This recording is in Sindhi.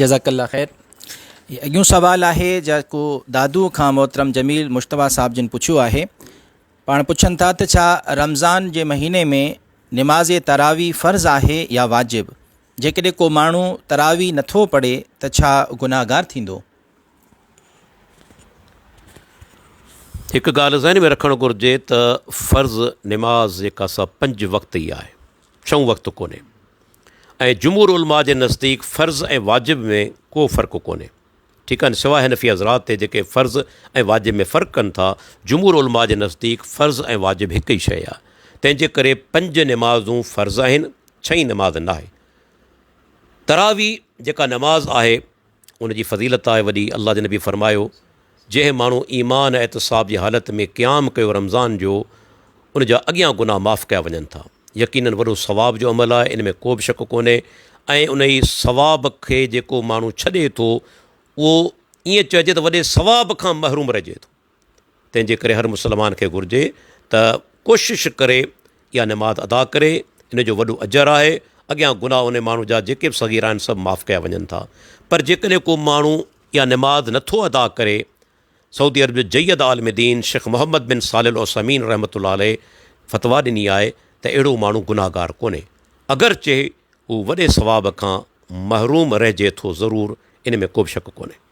جزاڪ الله خير هي اڳيون سوال آهي جيڪو دادو کان محترم جميل مجتبيٰ صاحب جن پڇيو آهي پاڻ پڇن ٿا ته ڇا رمضان جي مهيني ۾ نماز تراويح فرض آهي يا واجب جيڪڏهن ڪو ماڻهو تراويح نٿو پڙهي ته ڇا گناهگار ٿيندو؟ هڪ ڳالهه ذهن ۾ رکڻ گهرجي ته فرض نماز جيڪا سا پنج وقت ئي آهي ڇهون وقت ڪونهي ۽ جمهور علماء جي نزديڪ فرض ۽ واجب ۾ ڪو فرق ڪونهي ٺيڪ آهي سواء حنفي حضرات تي جيڪي فرض ۽ واجب ۾ فرق ڪن ٿا جمهور علماء جي نزديڪ فرض ۽ واجب هڪ ئي شيء آهي تنهن جي ڪري پنج نمازون فرض آهن ڇهين نماز ناهي تراويح جيڪا نماز آهي ان جي فضيلت آهي وڏي الله جي نبي فرمايو جنهن ماڻهو ايمان ۽ احتساب جي حالت ۾ قيام ڪيو رمضان جو ان جا اڳيان گناهه معاف ڪيا وڃن ٿا يقينن وڏو ثواب جو عمل آهي ان ۾ ڪو به شڪ ڪونهي ۽ انهي ثواب کي جيڪو ماڻهو ڇڏي ٿو اهو ائين چئجي ته وڏي ثواب کان محروم رهجي ٿو تنهن جي ڪري هر مسلمان کي گهرجي ته ڪوشش ڪري اها نماز ادا ڪري ان جو وڏو اجر آهي اڳيان گناهه ان ماڻهو جا جيڪي به صغير آهن سڀ معاف ڪيا وڃن ٿا پر جيڪڏهن ڪو ماڻهو اها نماز نٿو ادا ڪري سعودي عرب جو جيد عالم دين شيخ محمد بن صالح العثيمين رحمة الله عليه فتويٰ ڏني آهي ته اهڙو ماڻهو گناهگار ڪونهي اگرچه هو وڏي ثواب کان محروم رهجي ٿو ضرور ان ۾ ڪو به شڪ ڪونهي.